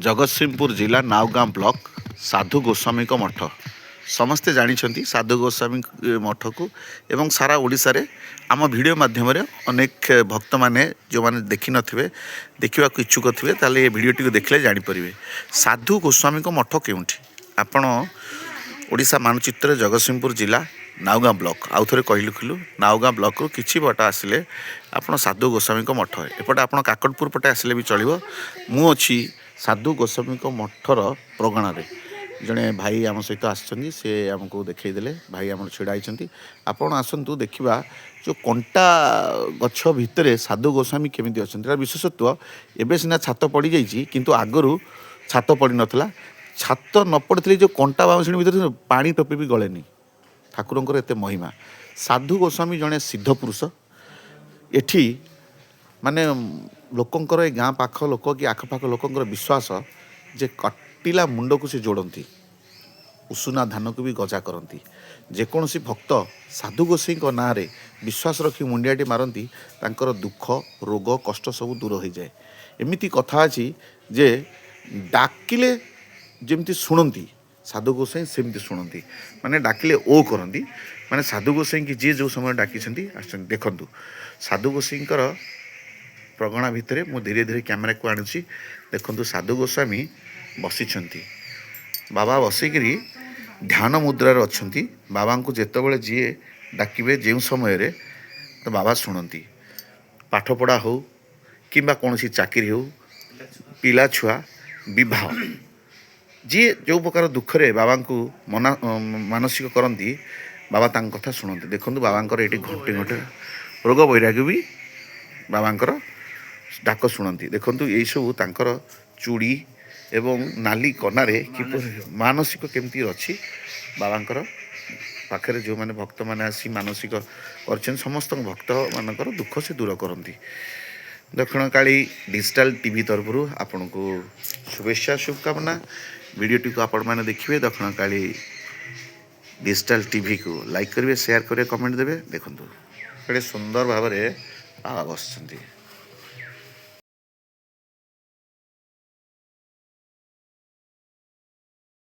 ଜଗତସିଂହପୁର ଜିଲ୍ଲା ନାଉଗାଁ ବ୍ଲକ ସାଧୁ ଗୋସ୍ୱାମୀଙ୍କ ମଠ। ସମସ୍ତେ ଜାଣିଛନ୍ତି ସାଧୁ ଗୋସ୍ୱାମୀ ମଠକୁ ଏବଂ ସାରା ଓଡ଼ିଶାରେ ଆମ ଭିଡ଼ିଓ ମାଧ୍ୟମରେ ଅନେକ ଭକ୍ତମାନେ ଯେଉଁମାନେ ଦେଖିନଥିବେ, ଦେଖିବାକୁ ଇଚ୍ଛୁକ ଥିବେ, ତାହେଲେ ଏ ଭିଡ଼ିଓଟିକୁ ଦେଖିଲେ ଜାଣିପାରିବେ ସାଧୁ ଗୋସ୍ୱାମୀଙ୍କ ମଠ କେଉଁଠି। ଆପଣ ଓଡ଼ିଶା ମାନଚିତ୍ରରେ ଜଗତସିଂହପୁର ଜିଲ୍ଲା ନାଉଗାଁ ବ୍ଲକ, ଆଉ ଥରେ କହିଲୁ ନାଉଗାଁ ବ୍ଲକରୁ କିଛି ବାଟ ଆସିଲେ ଆପଣ ସାଧୁ ଗୋସ୍ୱାମୀଙ୍କ ମଠ। ଏପଟେ ଆପଣ କାକଟପୁର ପଟେ ଆସିଲେ ବି ଚଳିବ। ମୁଁ ଅଛି ସାଧୁ ଗୋସ୍ୱାମୀଙ୍କ ମଠର ପ୍ରଗଣାରେ। ଜଣେ ଭାଇ ଆମ ସହିତ ଆସିଛନ୍ତି, ସେ ଆମକୁ ଦେଖେଇଦେଲେ। ଭାଇ ଆମର ଛିଡ଼ା ହେଇଛନ୍ତି। ଆପଣ ଆସନ୍ତୁ ଦେଖିବା ଯେଉଁ କଣ୍ଟା ଗଛ ଭିତରେ ସାଧୁ ଗୋସ୍ୱାମୀ କେମିତି ଅଛନ୍ତି। ତାର ବିଶେଷତ୍ୱ, ଏବେ ସିନା ଛାତ ପଡ଼ିଯାଇଛି, କିନ୍ତୁ ଆଗରୁ ଛାତ ପଡ଼ିନଥିଲା। ଛାତ ନ ପଡ଼ିଥିଲେ ଯେଉଁ କଣ୍ଟା ବାଉଁଶୁଣୀ ଭିତରେ ପାଣି ଟୋପି ବି ଗଳେନି। ଠାକୁରଙ୍କର ଏତେ ମହିମା। ସାଧୁ ଗୋସ୍ୱାମୀ ଜଣେ ସିଦ୍ଧ ପୁରୁଷ। ଏଠି ମାନେ ଲୋକଙ୍କର, ଏ ଗାଁ ପାଖ ଲୋକ କି ଆଖପାଖ ଲୋକଙ୍କର ବିଶ୍ୱାସ ଯେ କଟିଲା ମୁଣ୍ଡକୁ ସେ ଯୋଡ଼ନ୍ତି, ଉଷୁନା ଧାନକୁ ବି ଗଜା କରନ୍ତି। ଯେକୌଣସି ଭକ୍ତ ସାଧୁ ଗୋସାଇଙ୍କ ନାଁରେ ବିଶ୍ୱାସ ରଖି ମୁଣ୍ଡିଆଟି ମାରନ୍ତି, ତାଙ୍କର ଦୁଃଖ, ରୋଗ, କଷ୍ଟ ସବୁ ଦୂର ହୋଇଯାଏ। ଏମିତି କଥା ଅଛି ଯେ ଡାକିଲେ ଯେମିତି ଶୁଣନ୍ତି, ସାଧୁ ଗୋସାଇଁ ସେମିତି ଶୁଣନ୍ତି। ମାନେ ଡାକିଲେ ଓ କରନ୍ତି। ମାନେ ସାଧୁ ଗୋସାଇଁକି ଯିଏ ଯେଉଁ ସମୟରେ ଡାକିଛନ୍ତି, ଆସିଛନ୍ତି। ଦେଖନ୍ତୁ, ସାଧୁ ଗୋସାଇଁଙ୍କର ପ୍ରଗଣା ଭିତରେ ମୁଁ ଧୀରେ ଧୀରେ କ୍ୟାମେରାକୁ ଆଣୁଛି। ଦେଖନ୍ତୁ, ସାଧୁ ଗୋସ୍ୱାମୀ ବସିଛନ୍ତି। ବାବା ବସିକିରି ଧ୍ୟାନ ମୁଦ୍ରାରେ ଅଛନ୍ତି। ବାବାଙ୍କୁ ଯେତେବେଳେ ଯିଏ ଡାକିବେ, ଯେଉଁ ସମୟରେ, ତ ବାବା ଶୁଣନ୍ତି। ପାଠପଢ଼ା ହେଉ କିମ୍ବା କୌଣସି ଚାକିରି ହେଉ, ପିଲା ଛୁଆ, ବିବାହ, ଯିଏ ଯେଉଁ ପ୍ରକାର ଦୁଃଖରେ ବାବାଙ୍କୁ ମନା ମାନସିକ କରନ୍ତି, ବାବା ତାଙ୍କ କଥା ଶୁଣନ୍ତି। ଦେଖନ୍ତୁ, ବାବାଙ୍କର ଏଇଠି ଘଣ୍ଟି ଘଣ୍ଟେ ରୋଗ ବୈରାଗ୍ୟ ବି ବାବାଙ୍କର ଡାକ ଶୁଣନ୍ତି। ଦେଖନ୍ତୁ, ଏଇସବୁ ତାଙ୍କର ଚୁଡ଼ି ଏବଂ ନାଲି କନାରେ କିପରି ମାନସିକ କେମିତି ଅଛି। ବାବାଙ୍କର ପାଖରେ ଯେଉଁମାନେ ଭକ୍ତମାନେ ଆସି ମାନସିକ କରିଛନ୍ତି, ସମସ୍ତଙ୍କ ଭକ୍ତମାନଙ୍କର ଦୁଃଖ ସେ ଦୂର କରନ୍ତି। ଦକ୍ଷିଣକାଳୀ ଡିଜିଟାଲ ଟିଭି ତରଫରୁ ଆପଣଙ୍କୁ ଶୁଭେଚ୍ଛା, ଶୁଭକାମନା। ଭିଡ଼ିଓଟିକୁ ଆପଣମାନେ ଦେଖିବେ, ଦକ୍ଷିଣକାଳୀ ଡିଜିଟାଲ ଟିଭିକୁ ଲାଇକ୍ କରିବେ, ସେୟାର କରିବେ, କମେଣ୍ଟ ଦେବେ। ଦେଖନ୍ତୁ, କେଡ଼େ ସୁନ୍ଦର ଭାବରେ ବାବା ବସିଛନ୍ତି।